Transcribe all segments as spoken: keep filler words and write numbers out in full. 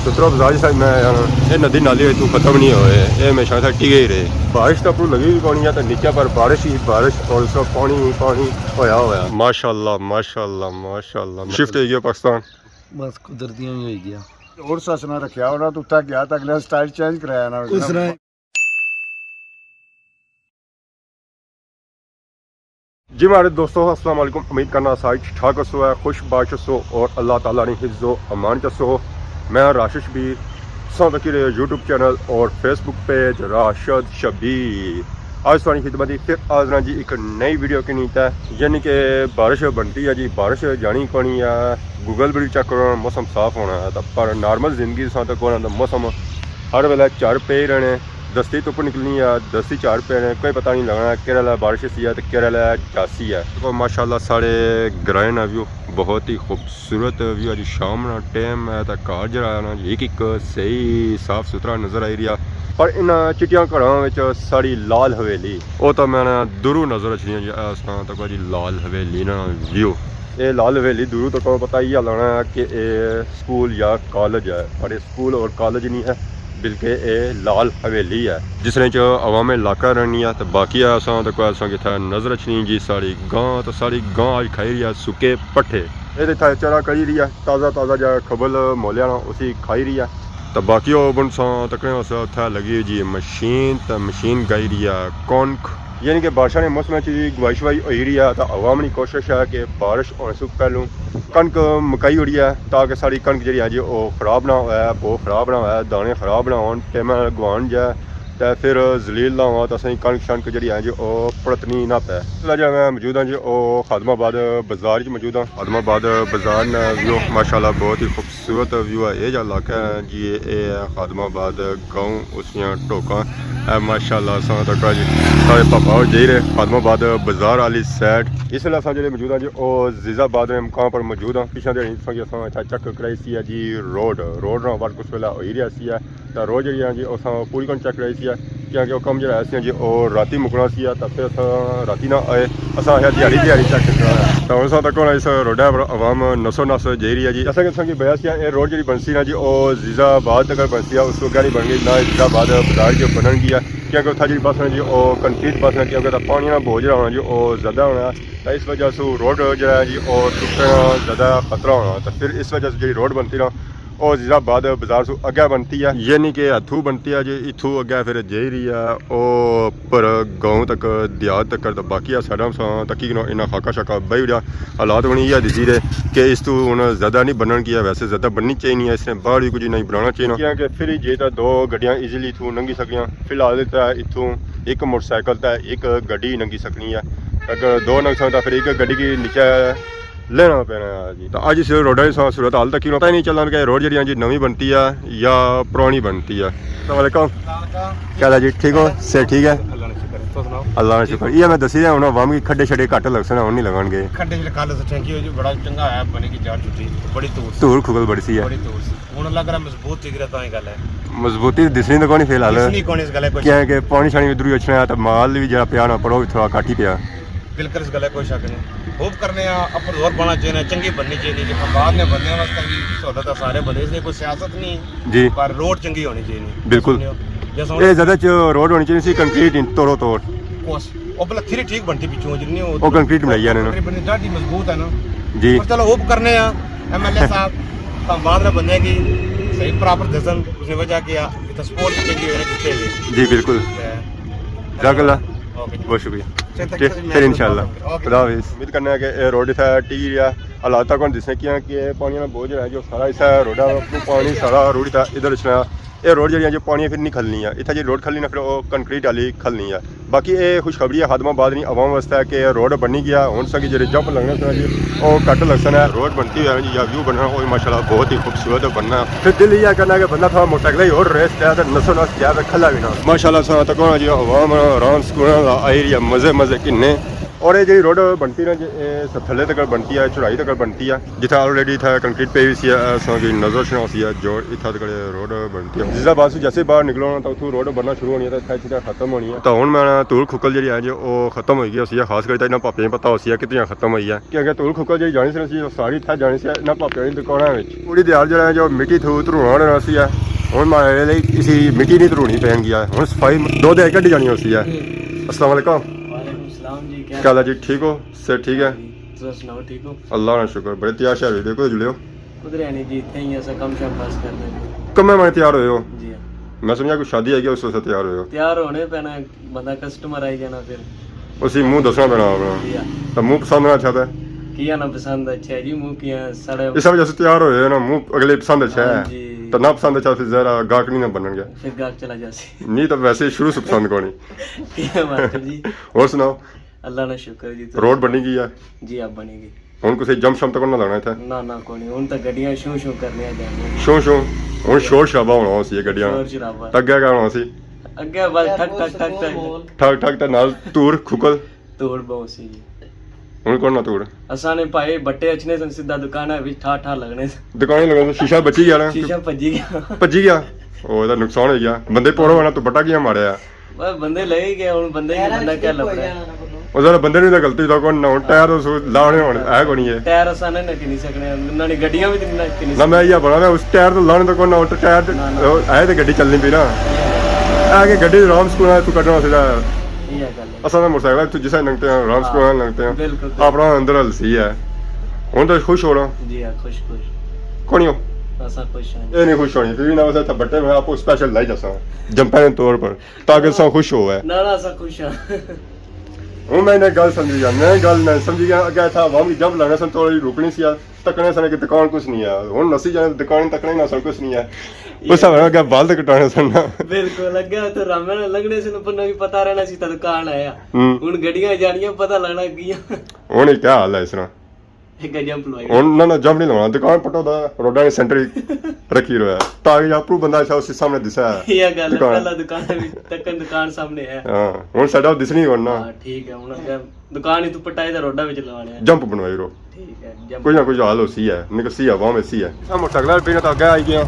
سترا بازار جس میں آیا نا، اے ندی نالی اتھوں ختم نہیں ہوئے، اے ہمیشہ اتھا ٹکے ہی رہے۔ بارش تاں اپروں لگی وی کونی ہے، تے نیچے پر بارش ہی بارش، اور اس طرح پانی ہی پانی ہویا ہویا۔ ماشاءاللہ، ماشاءاللہ، ماشاءاللہ۔ شفٹ ہوئی گیا پاکستان۔ بس قدرتی ہی ہوئی گیا۔ اور سس نہ رکھیا، اور تو تک گیا، تک اگلے سٹائل چینج کرایا نا۔ اس طرح۔ جی مہاڑے دوستو، السلام علیکم۔ امید کرنا سارے ٹھیک ٹھاک ہسو ہے، خوش باش ہسو اور اللہ تعالیٰ نے حفظ و امان چ ہسو۔ میں راشد شبیر، ساں تکی رہے یوٹیوب چینل اور فیس بک پیج راشد شبیر۔ آج تھوڑی خدمت ہی پھر حاضر ہاں جی ایک نئی ویڈیو کے نیتا ہے، یعنی کہ بارش بنتی ہے جی، بارش جانی کونی ہے۔ گوگل پر بھی چیک کرو، موسم صاف ہونا ہے، تاں پر نارمل زندگی ساں تک ہونا تاں موسم ہر ویلے چار پے رہنے۔ دستی تپ نکلنی ہے، دستی چار پے نے، کوئی پتہ نہیں لگنا کہڑے ویلے بارش سی ہے تے کہڑے ویلے جاسی ہے۔ دیکھو ماشاءاللہ ساڑے گرائیں نا ویو بہت ہی خوبصورت ویو ہے جی۔ شام نا ٹائم ہے تے گھر جڑا ہے نا جی، ایک ایک صحیح صاف ستھرا نظر آئی رہیا۔ پر انہاں چٹیاں گھراں وچ ساڑی لال حویلی، او تاں میں نا دوروں نظر اچھنی ہے جی۔ اس طرح تک جی لال حویلی نا ویو، اے لال حویلی دوروں تک پتہ ہی لگنا ہے کہ اے سکول یا کالج ہے، پر اے سکول اور کالج نہیں ہے، بلکہ اے لال حویلی ہے، جس نے چ عوام علاقہ رہنی ہے۔ تے باقی اساں تے کوئی اساں کی اتھا نظر اچھنی جی ساڑی گاں، تے ساڑی گاں اج کھائی رہی ہے سکے پٹھے۔ اے تے اتھا چرا کری رہی ہے، تازہ تازہ جا کھبل مولیا نا اسی کھائی رہی ہے۔ تے باقی او بن ساں تکنے اس اتھا لگی ہوئی جی مشین، تے مشین گائی رہی ہے کنک۔ یعنی کہ بارشاں نے موسم وچ جی گواہی شواہی ہوئی رہی ہے، تاں عوام نی کوشش ہے کہ بارش ہونے سے پہلوں کنک مکائی اوڑی ہے، تاکہ ساڑی کنک جیڑی ہے جی او خراب نہ ہوئے، بہت خراب نہ ہوئے، دانے خراب نہ ہون، ٹائم گوان جائے تے پھر ذلیل نہ ہوا، تاں اساں کنک شنک جیڑی ہے جی او پڑتنی نہ پے۔ اللہ جی میں موجود ہاں جی او خادم آباد بازار وچ موجود ہاں۔ خادم آباد بازار نا ویو ماشاءاللہ بہت ہی خوبصورت ویو ہے۔ اے جا علاقہ ہے جی، اے ہے خادم آباد گاؤں، اس نیاں ٹوکاں۔ اے ماشاءاللہ اساں تک جی سارے پاپا ہور جائی رہے خادم آباد بازار والی سائیڈ۔ اس ویلے اساں جڑے موجود ہاں جی او عزیز آباد نے مقام پر موجود ہاں۔ پچھاں دیہاڑی تساں کی اساں اتھا چیک کرائی سی ہے جی روڈ، روڈ نا ورک اس ویلے ہوئی رہیا سی ہے۔ تاں روڈ جیڑی ہے جی اساں پوری کون چیک کرائی سی ہے، کیونکہ او کم جیڑا ہے سی جی او راتی مکنا سی ہے، تاں پھر اساں راتی نہ آئے، اساں آخیا دیہاڑی دیہاڑی چیک کرایا۔ تاں ہن اساں تک ہن اس روڈا پر عوام نسو نس جائی رہی ہے جی۔ جیسا کہ تساں کی بیا سی ہے، اے روڈ جیڑی بنسی نا جی او عزیز آباد تک بنسی ہے، اس تو اگے نہیں بن گئی، نہ عزیز آباد بازار جو بنن گیا، کیونکہ اتھا جیڑی بس نا جی او کنکریٹ بس نا، کیونکہ اتھا پانی نا بوجھ جیڑا ہونا جی او زیادہ ہونا ہے، تاں اس وجہ سے روڈ جیڑا ہے جی او ٹوٹنے نا زیادہ خطرہ ہونا، تاں پھر اس وجہ سے جیڑی روڈ بنتی نا او عزیز آباد بازار سو اگے بنتی ہے، یعنی کہ اتھوں بنتی ہے جی، اتھوں اگے پھر جائی رہی ہے او پر گاؤں تک، دیہات تک۔ تاں باقی آ سائیڈاں ساں تکی کنو انہاں خاکہ شاکہ بہی اڑیا۔ حالات ہن ایہہ دسی رہے کہ اس تو ہن زیادہ نہیں بنن کیا، ویسے زیادہ بننی چاہیے، اس نے باہر بھی کچھ نہیں بنانا چاہیے، کیونکہ پھر جے تاں دو گڈیاں ایزیلی اتھوں لنگھی سکنیاں۔ فی الحال تاں اتھوں ایک موٹر سائیکل تے ایک گڈی لنگھی سکنی ہے، اگر دو لنگھ سن تاں پھر ایک گڈی کی نیچے لینا پینا ہے جی۔ تاں اج اس روڈا نی صورت حال تکی پتہ ہی نہیں چلنا کہ روڈ جیڑی ہے جی نویں بنتی ہے یا پرانی بنتی ہے۔ السلام علیکم۔ کیا حال ہے جی؟ ٹھیک ہو؟ صحت ٹھیک ہے؟ اللہ نے شکر ہے۔ تو سناؤ؟ اللہ نے شکر۔ یہ میں دسی رہا ہوں، عوام کی کھڈے شڈے گھٹ لگسن، ہن نہیں لگن گے۔ کھڈے شڈے کل سے ٹھینکی ہوئی جی، بڑا چنگا ہے، بنے کی جان چھٹی، بڑی دور سی۔ دھوڑ کھگل بڑی سی ہے۔ بڑی دور سی۔ ہن اللہ کرے مضبوط تھی گرا تاں ہی گل ہے۔ مضبوطی دسنی تو کونی فی الحال۔ دسنی کونی اس گل ہے کچھ۔ کیا ہے کہ پانی شانی ادھروں اچھنا ہے، تاں مال بھی جڑا پیا نا، پر او بھی تھوڑا گھٹ ہی پیا۔ بالکل، اس گل ہے کوئی شک نہیں۔ ہوپ کرنے آ، اپر زور پانا چاہیے، چنگی بننی چاہیے، کہ آباد نے بندے واسطے بھی سہولت ہے، سارے بندے، اس لیے کوئی سیاست نہیں، جی۔ پر روڈ چنگی ہونی چاہیے۔ بالکل۔ جیسا ہن اے زیادہ چ روڈ ہونی چاہیے سی، کنکریٹ ہی توڑو توڑ۔ کوس، او پہلے تھری ٹھیک بنتی پچھوں، جتنی او او کنکریٹ بنائی ہے انہوں نے۔ کنکریٹ بنی، ڈاڈی مضبوط ہے نا۔ جی۔ پر چلو، ہوپ کرنے آ، ایم ایل اے صاحب، تاں بادل بندے کی صحیح پراپر دسن، اس نے وجہ کیا، اتنا سپورٹ چنگی ہوئی نا کتے ہوئے۔ جی، بالکل۔ تے جزاک اللہ۔ اوکے جی۔ بہت شکریہ۔ چلو، ٹھیک، پھر انشاءاللہ۔ اوکے۔ خدا حافظ۔ امید کرنے آ کہ اے روڈ اتھا ٹی رہیا، حالات تک ہن دسنے کیاں کہ پانی نا بوجھ ہے جو سارا اسا روڈا پانی سارا روڈ اتھا ادھر اچھنا۔ اے روڈ جیڑی ہے جو پانی پھر نہیں کھلنی ہے، اتھا جی روڈ کھلنی نا پھر او کنکریٹ والی کھلنی ہے۔ باقی اے خوشخبری ہے خادم آباد نی عوام واسطے کہ روڈ بنی گیا، ہن ساں کی جیڑے جمپ لگنے سن جی او گھٹ لگسن ہے۔ روڈ بنتی ہوئی ہے جی، یا ویو بننا او ماشاءاللہ بہت ہی خوبصورت بننا۔ پھر دل یہ کرنا کہ بندہ تھوڑا موٹر سائیکل ہی اور ریس دے تے نسو نس جائے تے کھلا بھی نہ۔ ماشاءاللہ ساں تک ہونا جی عوام آرام سکون نال آئی رہی ہے، مزے مزے کنے۔ اور یہ جی روڈ بنتی نا جی، یہ تھلے تک بنتی ہے، چڑھائی تک بنتی ہے، جتھے آلریڈی اتھے کنکریٹ پئی ہوئی سی، اساں کی نظر شنا ہوسی ہے جو اتھے تک روڈ بنتی ہے۔ عزیز آباد سے جیسے باہر نکلو نا تو اتھوں روڈ بننا شروع ہونی ہے، تو اتھے اتھے ختم ہونی ہے۔ تو ہن میں نا تول کھکل جیڑی ہے جو وہ ختم ہوئی گئی ہوسی ہے، خاص کر اتھے انہاں پاپیاں کی پتہ ہوسی ہے کتنی ختم ہوئی ہے، کیونکہ تول کھکل جیڑی جانی سی، ساری اتھے جانی سی انہاں پاپیاں کی دکاناں وچ۔ پوری دیہاڑ جیڑا ہے جو مٹی تھو ترونا رہنا سی ہے، ہن مارے لئی اسی مٹی نہیں ترونی پین گیا ہے، ہن صفائی دو دے کڈی جانی ہوسی ہے۔ السلام علیکم۔ وعلیکم السلام جی، کیا کیا حال ہے جی؟ ٹھیک ہو؟ صحت ٹھیک ہے؟ جی، تساں سناؤ، ٹھیک ہو؟ اللہ نا شکر، بڑے تیار شیار ہوئے، کدھر جلے ہو؟ کدھر ہے نہیں جی، اتھے ہی ایسا کم شام پاس کرنا جی۔ کمے میں تیار ہوئے ہو؟ جی ہاں۔ میں سمجھا کوئی شادی ہے کہ اس واسطے تیار ہوئے ہو؟ تیار ہونے پینا، بندہ کسٹمر آئی جانا پھر۔ اسی منہ دسنا پینا اپنا۔ جی ہاں۔ تو منہ پسند نہ اچھا پہ؟ کیا نہ پسند اچھا ہے جی، منہ کیا سڑے۔ اس وجہ سے تیار ہوئے ہو نا، منہ اگلے پسند اچھا ہے۔ ہاں جی۔ تو نہ پسند اچھا پھر ذرا گاہک نہیں نہ بنن گیا۔ پھر گاہک چلا جاسی۔ نہیں تو ویسے شروع سے پسند کونی۔ کیا بات ہے جی۔ اور سناؤ؟ اللہ نا شکر جی، تو روڈ بنی گئی ہے؟ جی، اب بنی گئی۔ ہن کسے جمپ شمپ تک نہ لگنا اتھے؟ نہ، نہ، کوئی نہیں۔ ہن تاں گڈیاں شوں شوں کرنیاں جانیاں۔ شوں شوں؟ ہن شور شرابہ ہونا ہوسی ہے گڈیاں۔ شور شرابہ۔ تاں اگے کیا ہونا سی؟ اگے بس ٹھک ٹھک ٹھک ٹھک۔ ٹھک ٹھک تے نال تور کھکل۔ تور بہت سی جی۔ ہن کون نہ تور؟ اساں نے بھائی بٹے اچھنے سن، سیدھا دکان ہے وچ ٹھا ٹھا لگنے سن۔ دکان ہی لگنے سن، شیشہ بچی گیا نا؟ شیشہ بھجی گیا۔ بھجی گیا؟ او، ایہدا نقصان ہوئی گیا۔ بندے پورو ہونا تو بٹا کیاں ماریا؟ بس بندے لگے گئے، ہن بندے کی بندہ کیا لبنا ہے؟ او ذرا بندے نی تے غلطی تو کوئی نہ، ہن ٹائر تو سو لانے ہن، ہے کوئی نہیں ہے۔ ٹائر اساں نے نہ کنی سکنے، انہاں نے گڈیاں بھی نہ کنی نہ، میں سکنے۔ یہ بنا میں اس ٹائر تو لانے تو کوئی نہ، ہن ٹائر نہ، نہ۔ ہے تے گڈی چلنی پئی نا۔ ہے کہ گڈی آرام سکون نال تو کڈنا سی۔ یہ گل ہے۔ اساں تے موٹر سائیکل تو جسے لنگتے ہیں، آرام سکون نال لنگتے ہیں۔ بالکل، بالکل۔ اپنا اندر السی ہے۔ ہن تو خوش ہونا۔ جی ہاں، خوش، خوش۔ کون ہو؟ اساں خوش ہاں۔ یہ نہیں خوش ہونی، پھر بھی نہ اسے بٹے میں آپ کو اسپیشل لائی جاساں، جمپے طور پر۔ تاکہ اساں خوش ہووے۔ نہ، نہ، اساں خوش ہاں۔ ہن میں انہیں گل سمجھی گیا، میں گل نہ سمجھی گیا، اگے اتھا عوام کی جمپ لانے سن، تھوڑی رکنی سی، تکنے سن کہ دکان کچھ نہیں ہے۔ ہن نسی جانے دکان تکنے نہ سن کچھ نہیں ہے۔ اس حساب نال اگے بال تے کٹانے سن نا۔ بالکل، اگے تو رامے نال لنگنے سن، پر نہ بھی پتہ رہنا سی تاں دکان آیا۔ ہوں۔ ہن گڈیاں جانیاں، پتہ لگنا کیاں۔ ہن کیا حال ہے اس طرح؟ ایک جمپ لوائی۔ ہن نہ، نہ، جمپ نہیں لوانا، دکان پٹو دا، روڈا نے سینٹر ہی رکھی رہیا ہے۔ تاکہ اپرو بندہ اچھا اس سامنے دسا ہے۔ یہ گل ہے، دکان۔ پہلا دکان ہے، تکن دکان سامنے ہے۔ ہاں، ہن ساڈا دسنی ہن نا۔ ہاں، ٹھیک ہے، ہن اگر دکان ہی تو پٹائی تے روڈا وچ لوانے ہیں۔ جمپ بنوائی رو۔ ٹھیک ہے، جمپ۔ کوئی نہ کوئی حال ہوسی ہے، نکلسی ہے، عوام ایسی ہے۔ اے موٹر سائیکل پہ نہ تاں اگے آئی گیا۔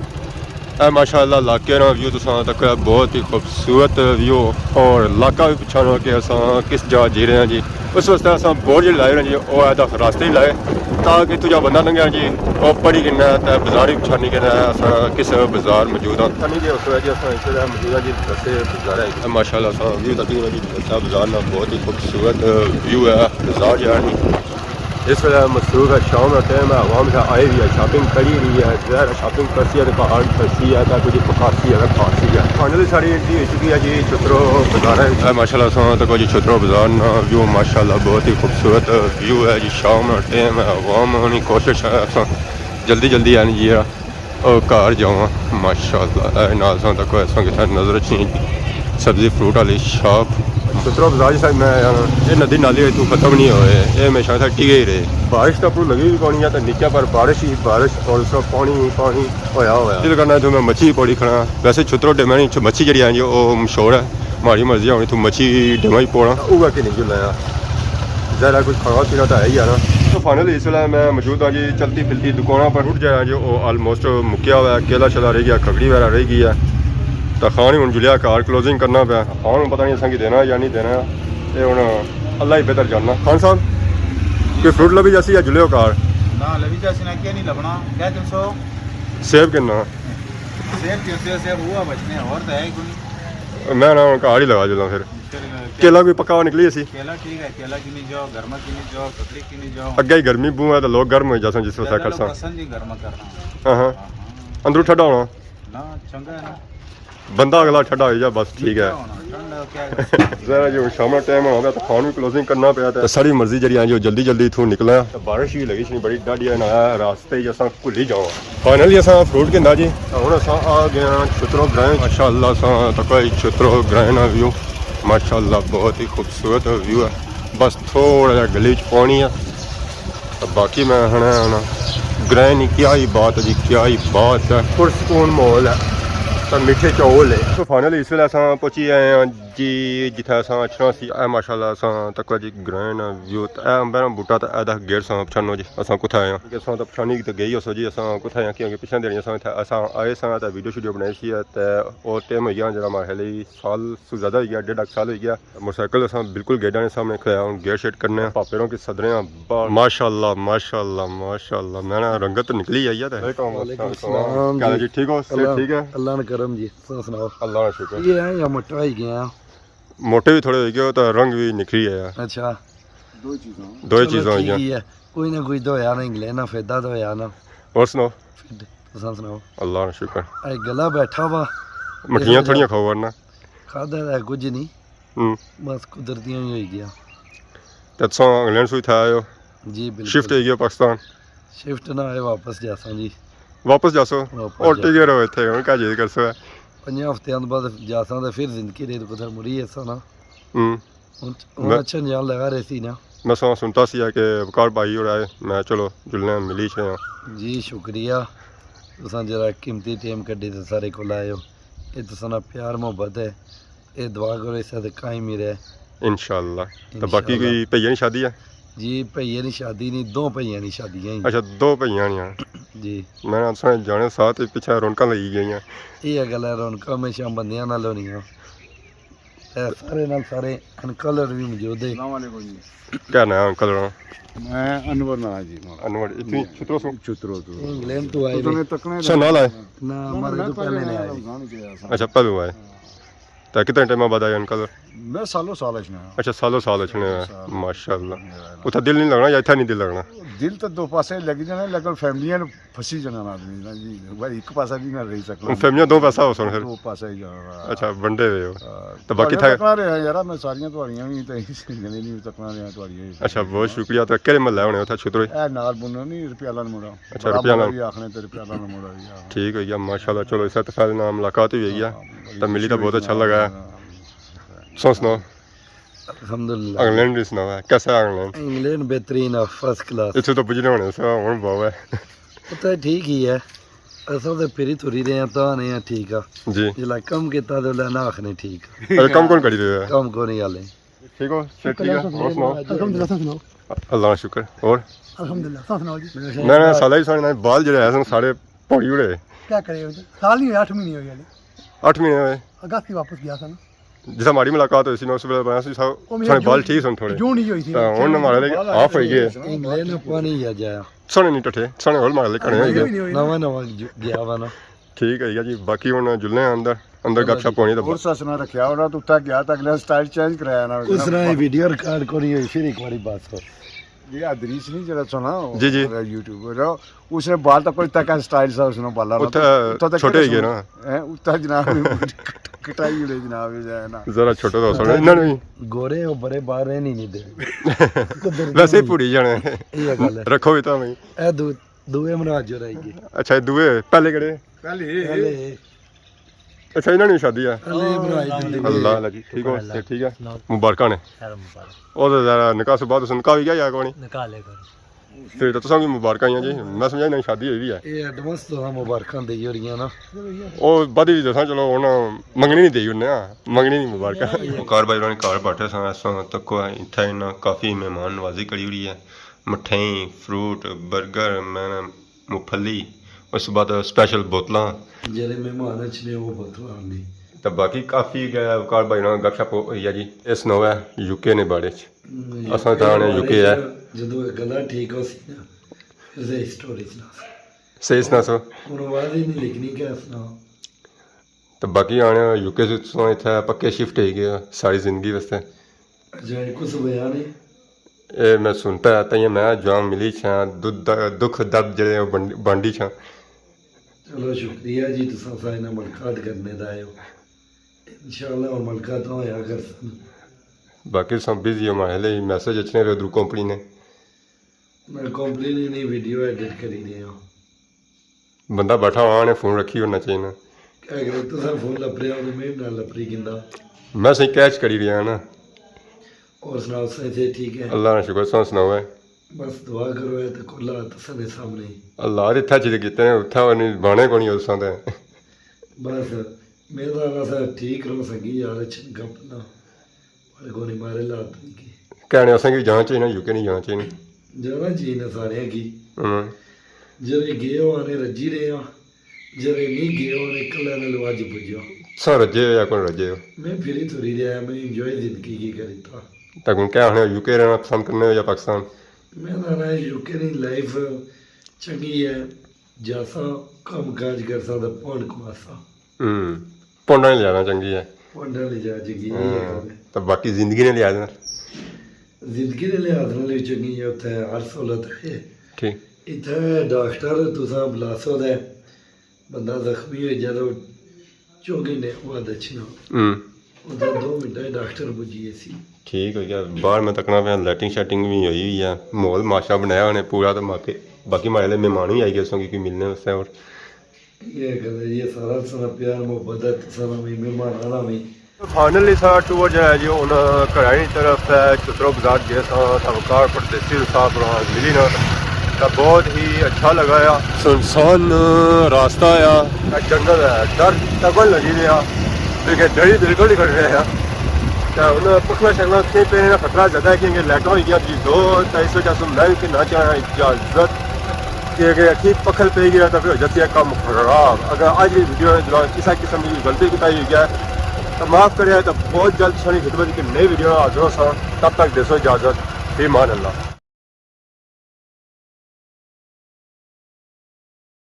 اے ماشاءاللہ علاقے نا ویو تساں تک بہت ہی خوبصورت ویو، اور علاقہ بھی پچھانا کہ اساں کس جا جی رہے ہیں جی۔ اس واسطے اساں بورڈ جیہڑے لائے ہوئے ہیں جی، او اے تاں راستے ہی لائے تاکہ اتھوں جا بندہ لنگھے جی، او پڑھی کنے تے بازار ہی پچھانی کنے اساں کس بازار موجود ہاں۔ سمجھ گئے اس وجہ جی اساں اس ویلے موجود ہاں جی مدرسے بازار ہے۔ ماشاءاللہ اساں ویو تکی جی مدرسہ بازار نا بہت ہی خوبصورت ویو ہے بازار جا جی۔ اس ویلے مصروف ہے، شام کا ٹائم ہے، عوام اتھا آئی ہوئی ہے، شاپنگ کری رہی ہے، ظاہر ہے شاپنگ کرسی ہے تے باہر کرسی ہے تے کچھ پکاسی ہے تے کھاسی ہے۔ فائنلی ساڑی انٹری ہوئی چکی ہے جی چھترو بازار ہے۔ اے ماشاءاللہ اساں تکو جی چھترو بازار نا ویو ماشاءاللہ بہت ہی خوبصورت ویو ہے جی، شام نا ٹائم ہے، عوام ہونی کوشش ہے اساں جلدی جلدی آنی جی۔ او گھر جاواں، ماشاءاللہ۔ اے نال ساں تکو اساں کتھا نظر اچھنی سبزی فروٹ والی شاپ۔ چھترو بازار جی سائیڈ میں آیا نا۔ اے ندی نالی اتھوں ختم نہیں ہوئے، اے ہمیشہ اتھا ٹکے ہی رہے۔ بارش تاں اپروں لگی وی کونی ہے تے نیچے پر بارش ہی بارش اور اس طرح پانی ہی پانی ہویا ہویا۔ دل کرنا اتھوں میں مچھی پکوڑی کھانا۔ ویسے چھترو ڈیمے نی مچھی جیڑی ہے جو او مشہور ہے۔ ماڑی مرضی ہے، ہن اتھوں مچھی ڈیمے ہی پکوڑاں۔ اوہا کہ نہیں جو لایا۔ ذرا کچھ کھانا پینا تو ہے ہی ہے نا۔ تو فائنلی اس ویلے میں موجود ہاں جی چلتی پھرتی دکاناں پر۔ فروٹ جیہڑا جی او آلموسٹ مکیا ہوا ہے، کیلا شیلا رہ گیا، کھکھڑی وغیرہ رہ گئی ہے۔ تو خان ہی ہن جلیا گھر کلوزنگ کرنا پیا۔ خان ہن پتہ نہیں اساں کی دینا یا نہیں دینا، اے ہن اللہ ہی بہتر جاننا۔ خان صاحب، کوئی فروٹ لبھی جاسی یا جلیو گھر؟ نہ، لبھی جاسی نا، کیا نہیں لبنا؟ کیا تین سو؟ سیب کنا؟ سیب تین سو، سیب ہوا بچنے، اور تو ہے ہی کوئی۔ میں نا ہن گھر ہی لگا جلاں پھر۔ پھر کیلا کوئی پکا ہوا نکلی جاسی؟ کیلا ٹھیک ہے، کیلا گھنی جاؤ، گرما گھنی جاؤ، ککڑی گھنی جاؤ۔ اگے ہی گرمی بہوں ہے تو لوگ گرم ہوئی جاسن جس ویلے کھڑساں۔ پسند ہی گرما کرنا۔ ہاں ہاں۔ ہاں۔ اندروں ٹھڈا ہونا۔ نہ، چنگا ہے نا۔ بندہ اگلا ٹھڈا ہوئی جا، بس ٹھیک ہے۔ ٹھنڈا ہونا، ٹھنڈا کیا ہے؟ ذرا جو شام نا ٹائم ہونا پیا تو خان وی کلوزنگ کرنا پیا تے ساڑی مرضی جیڑی ہے جو جلدی جلدی اتھوں نکلاں۔ تے بارش وی لگی سی بڑی ڈاڈھی ہے نا، راستے ہی اساں بھلی جاواں۔ فائنلی اساں فروٹ گھندا جی۔ ہن اساں آ گئے ہاں چھترو گرائیں۔ ماشاءاللہ اساں تکو چھترو گرائیں نا ویو، ماشاءاللہ بہت ہی خوبصورت ویو ہے۔ بس تھوڑا جہا گلی وچ پانی ہے۔ تے باقی میں آخنا ہے نا، گرائیں نی کیا ہی بات ہے جی، کیا ہی بات ہے۔ پرسکون ماحول ہے تے میٹھے چاول ہے۔ تو فائنلی اس ویلے اساں پہنچی آئے ہاں جی، جتھے اساں اچھنا سی، اے ماشاءاللہ اساں تکو جی گرین ویو، تے اے امبے نا بوٹا، تے اے دا گیٹ اساں پچھانو جی، اساں کتھے آئے آں۔ کہ اساں تاں پچھانی تے گئی اسو جی، اساں کتھے آئے آں، کیونکہ پچھے دیہاڑیاں اساں اتھے، اساں آئے ساں تے ویڈیو شیڈیو بنائی سی، تے او ٹائم ہوئی گیا جیڑا ماڑے خیال اچ سال سو زیادہ ہوئی گیا، ڈیڑھ اک سال ہوئی گیا۔ موٹر سائیکل اساں بالکل گیٹاں نے سامنے کھڑایا، ہن گیٹ شیٹ کرنے آں، پاپے ہوراں کی سدنے آں باہر۔ ماشاءاللہ، ماشاءاللہ، ماشاءاللہ، میں نا رنگت نکلی آئی ہے تے۔ وعلیکم السلام۔ وعلیکم السلام۔ کیا حال ہے جی؟ ٹھیک ہو؟ صحت اللہ، ٹھیک ہے؟ اللہ نے کرم جی، تساں سناؤ۔ اللہ کا شکر۔ یہ ہے یا مٹا ہی گیا؟ موٹے بھی تھوڑے ہوئی گئے تے رنگ بھی نکلی آیا۔ اچھا۔ دو ہی چیزاں۔ دو ہی چلو چیزاں ہوئی ٹھیک گیاں۔ ہی ہے۔ کوئی نہ کوئی تو ہویا نا، انگلینڈ نا فائدہ تو ہویا نا۔ اور سناؤ؟ فٹ، تساں سناؤ؟ اللہ کا شکر۔ اے گلا بیٹھا وا۔ مٹھیاں تھوڑیاں کھاؤ ورنہ۔ کھادا ہے کچھ نہیں۔ ہوں۔ بس قدرتیاں ہی ہوئی گیا۔ تے تساں انگلینڈ سو اتھا آئے ہو؟ جی بالکل۔ شفٹ ہوئی گیا پاکستان؟ شفٹ نہ ہوئے، واپس جاساں جی۔ واپس جاسو؟ واپس اور جاساں۔ ٹکے رہو اتھے، ہن کیا جی کرسو؟ پنجاں ہفتیاں بعد جاساں تے پھر زندگی رہی تے کتھے مری ایسا نا۔ ہوں۔ ہن، ہن میں اچھا جان لگا رہی سی نا۔ میں سو سنتا سی کہ وقار بھائی ہوڑا ہے، میں چلو جلنے آں، ملی چھڑے آں۔ جی شکریہ، تساں جڑا قیمتی ٹائم کڈی تے سارے کول آئے ہو۔ اے تساں نا پیار محبت ہے، اے دعا کرو اس طرح قائم ہی رہے۔ انشاءاللہ۔ تے باقی انشاءاللہ۔ کوئی بھائیاں نی شادی ہے؟ جی بھائیاں نی شادی نہیں، دو بھائیاں نی شادی ہیں۔ اچھا، دو بھائیاں نی ہیں۔ جی۔ میں سنے جانے ساتھ ہی پچھے رونقاں لگی گئیاں۔ یہ گل ہے، رونقاں ہمیشہ بندیاں نال ہونیاں۔ اے سارے نال سارے انکل اور بھی موجود ہے۔ السلام علیکم جی۔ کیا نام ہے انکل ہوراں؟ میں انور نام ہے جی ہمارا۔ انور، اتنی جی۔ چھترو سو؟ چھترو تو۔ انگلینڈ تو آئے تساں نے ہوئے۔ تکنا ہے؟ سو نال آئے؟ نہ، نہ، ہمارے میں تو پہلے پہلے نہیں آئے۔ رمضان کے آیا سا۔ اچھا، پہلو آئے۔ ہاں۔ تے کتنے ٹائم بعد آئے انکل؟ میں سالوں سال اچھنا۔ اچھا، سالوں سال اچھنے ہیں۔ سال۔ ماشاءاللہ۔ اتھا دل نہیں لگنا یا اتھا نہیں دل لگنا؟ دل تو دو پاسے لگ جانا، لیکن فیملیاں پھسی جانا آدمی نا جی، بھائی ایک پاسا نہیں نہ رہی سکنا۔ ہن فیملیاں دو پاسا ہو سن پھر؟ دو پاسا ہی جانا۔ اچھا، ونڈے ہوئے ہو۔ ہاں، تے باقی تھا تکنا رہیا یارا، میں ساریاں تہاڑیاں وی تے اس گلے نہیں تکنا رہیا تہاڑیاں وی۔ اچھا، بہت شکریہ۔ تے کہڑے محلے ہونے اتھا چھترو؟ اے نال بنو نہیں، رپیہ والا موڑا۔ اچھا، بڑا رپیہ والا موڑا۔ بھی آخنے تے رپیہ والا موڑا بھی آخنے۔ ٹھیک ہوئی گیا، ماشاءاللہ۔ چلو، اس طرح نال ملاقات ہوئی گئی ہے۔ ہاں، تے ملی تے بہت اچھا لگا ہے۔ ہاں۔ سو سناؤ۔ الحمدللہ۔ انگلینڈ بھی سناؤ، کیسا ہے انگلینڈ؟ انگلینڈ بہترین آ، فرسٹ کلاس۔ اتھے تو بجنے ہونے سا، ہن باوا ہے۔ اتھے ٹھیک ہی ہے۔ اساں تے پھری تھری رہے ہیں، تاں نہیں ہے ٹھیک آ۔ جی۔ جلا کم کیتا تے لے نہ آخنے ٹھیک آ۔ اچھا، کم کون کری رہے ہیں؟ کم کون ہی حالے۔ ٹھیک ہو؟ صحت ٹھیک ہے؟ اور سناؤ۔ الحمدللہ، تساں سناؤ۔ اللہ کا شکر۔ اور؟ الحمدللہ، تساں سناؤ جی۔ میں، میں سالہ ہی ساڑے نال بال جڑے ہیں سن سارے پوڑی اڑے۔ کیا کرے ہو جی؟ سال نہیں ہویا، اٹھ مہینے ہوئے ہلے۔ اٹھ مہینے ہوئے؟ اگست ہی واپس گیا سا نا۔ جس ماڑی ملاقات ہوئی سی، میں اس ویلے بنایا سی سب او میرے تھوڑے بال جون، ٹھیک سن تھوڑے۔ جون ہی ہوئی سی۔ ہاں، ہن ماڑے آف ہوئی گئے۔ انگلینڈ پانی یا جایا۔ سونے نہیں ٹٹھے، سونے ہول ماڑے کنے ہوئی گئے۔ نواں نواں جو گیا وا نا۔ ٹھیک ہے جی، باقی ہن جلنے آں اندر، اندر گپ شپ ہونی تے اور سس نہ رکھیا ہونا تو اتھا گیا تک نے سٹائل چینج کرایا نا۔ اس نے ویڈیو ریکارڈ کری ہوئی، پھر ایک باری بات ہو۔ یہ ادریس نہیں جڑا سنا، جی، جی۔ یوٹیوبر، اس نے بال تک کوئی تک سٹائل سا، اس نے بالا نا اتھا تو، اتھا تک چھوٹے ہی گئے نا۔ ہیں، اتھا جناب کٹائی ہوئے جناب، یہ ہے نا۔ ذرا چھوٹے تو سونے، انہاں نے گورے ہو بڑے باہر رہنے نہیں دے۔ ویسے ہی پوڑی جانے۔ یہ گل ہے۔ رکھو بھی تو میں۔ اے دو، دوے مہاراج جو رہ گئے۔ اچھا، یہ دوے پہلے کڑے؟ پہلے۔ پہلے۔ اچھا، انہاں نی شادی ہے؟ اللہ، اللہ اللہ جی، ٹھیک ہو؟ شکر اللہ۔ ٹھیک ہے؟ سناؤ۔ مبارکاں نے۔ خیر مبارک۔ او تے ذرا نکاح سے بعد اس نکاح بھی کیا یا کوئی؟ نکاح لے کر۔ پھر تو تساں کی مبارکاں ہی ہیں جی، میں سمجھا انہاں نی شادی ہوئی بھی ہے۔ اے ایڈوانس تو ہم مبارکاں دے رہی ہیں نا۔ او بعد وچ دساں، چلو ہن منگنی نہیں دئی انہاں، منگنی نہیں مبارکاں۔ وقار بھائی ہوراں نے گھر بیٹھے ساں، اساں تکو اتھا انہاں کافی مہمان نوازی کری ہوئی ہے، مٹھائی، فروٹ، برگر، میں مونگ پھلی، اس بعد اسپیشل بوتلاں۔ جیہڑے مہمان اچھنے او بوتلاں آنی۔ تے باقی کافی گئے وقار بھائی نال گپ شپ ہوئی ہے جی۔ اس نو ہے یو کے نے بارے چ۔ ہم، اساں یو کے جانے بارے یو کے ہے۔ چ جدوں اے گلا ٹھیک ہو سی نا، پھر صحیح سٹوری سنا سو۔ صحیح سنا سو۔ ہن آواز ہی نہیں لکھنی، کیا سنا؟ تے باقی آنے یو کے سے تساں اتھے پکے شفٹ ہوئی گئے ساری زندگی واسطے۔ اچھا، ایک کچھ بیان ہے؟ اے میں سنتا ہے، تائیں میں جوان ملی چھاں، دکھ، دکھ درد جڑے او بنڈ-، بانڈی چھاں۔ چلو شکریہ جی، تساں سارے نال ملاقات کرنے دا آئے ہو۔ انشاءاللہ ہن ملاقاتاں ہویا کرسن۔ باقی تساں بزی ہو، ماڑے لئی میسج اچھنے رہے ادھروں کمپنی نے۔ میں کمپنی نے نہیں ویڈیو ایڈٹ کری رہے ہو۔ بندہ بیٹھا ہوا نے فون رکھی ہونا چاہیے نا۔ کیا کرے، تساں فون لپریا ہو تے میں نہ لپری گندا۔ میں صحیح کیچ کری رہیا نا۔ اور سناؤ، صحت ٹھیک ہے؟ اللہ نا شکر، تساں سناؤ ہے؟ بس دعا کرو ہے تے کلا تساں دے سامنے۔ اللہ اتھا چیز کیتے نے، اتھا نہیں بانے کونی اساں تے۔ بس میرا ناں سا ٹھیک رہو سنگی یار، اچھن گپ نہ۔ پر گونی مارے لات کی۔ کہنے اساں کی جانا چاہیے نا، یو کے نہیں جانا چاہیے نا۔ جانا چاہیے نا سارے کی۔ ہاں۔ جرے گئے ہو آنے رجی رہے ہاں، جرے نہیں گئے ہو آنے کلے نے لواج بجیا۔ سا رجے ہو یا کون رجے ہو؟ میں پھری تھوڑی رہا، میں انجوائے زندگی کی کریتا۔ تک کیا آخنے، یو کے رہنا پسند کرنے ہو یا پاکستان؟ میں آخنا یو کے نی لائف چنگی ہے، جاساں کم کاج کرساں تے پونڈ کماساں۔ ہوں۔ پونڈاں نی لحاظ نال چنگی ہے۔ پونڈاں نی لحاظ چنگی ہے، یہ ہاں، گل ہے۔ تے باقی زندگی نے لحاظ نال؟ زندگی دے لحاظ نال وی چنگی ہے، اتھے ہر سہولت ہے۔ ٹھیک۔ اتھے ڈاکٹر تساں بلاسو دے بندہ زخمی ہوئی جائے تو چوکے نے وہ دچھنا۔ ہوں۔ اتھے دو منٹاں ڈاکٹر پجی سی۔ ٹھیک ہو گیا۔ باہر میں تکنا پیا، لائٹنگ شائٹنگ بھی ہوئی ہوئی ہے، ماحول ماشا بنایا انہیں پورا، تو باقی، باقی ماڑے لے مہمان بھی آئی گئے سوں کی ملنے واسطے۔ اور یہ گل ہے، یہ سارا سنا پیار محبت ہے، سارا میں مہمان آنا میں۔ فائنلی سارا ٹور جڑا ہے جی، ہن گھراں نی طرف ہے، چھترو بازار گئے ساں، ساکار پردیسی صاحب ہوراں ملی نا، تاں بہت ہی اچھا لگا آ۔ سنسان راستہ آ، اے جنگل ہے، ڈر تگن لگی رہیا، لیکن ڈری بالکل نہیں کر رہے ہیں۔ تاں ہن پکھلا شکلا کہیں پہ خطرہ زیادہ ہے، کیونکہ لیٹاں ہوئی گیا جی دو، تاں اس وجہ سے میں بھی نہ چاہنا اجازت۔ کہ اگر اکھی پکھل پئی گیا تاں پھر ہو جاتی ہے کم خراب۔ اگر اج دی ویڈیو دوران کسا قسم دی غلطی کوتاہی ہوئی ہے تاں معاف کرے، تاں بہت جلد تساں نی خدمت اچ نئی ویڈیو نال حاضر ہوساں۔ تب تک دیسو اجازت، فی امان اللہ۔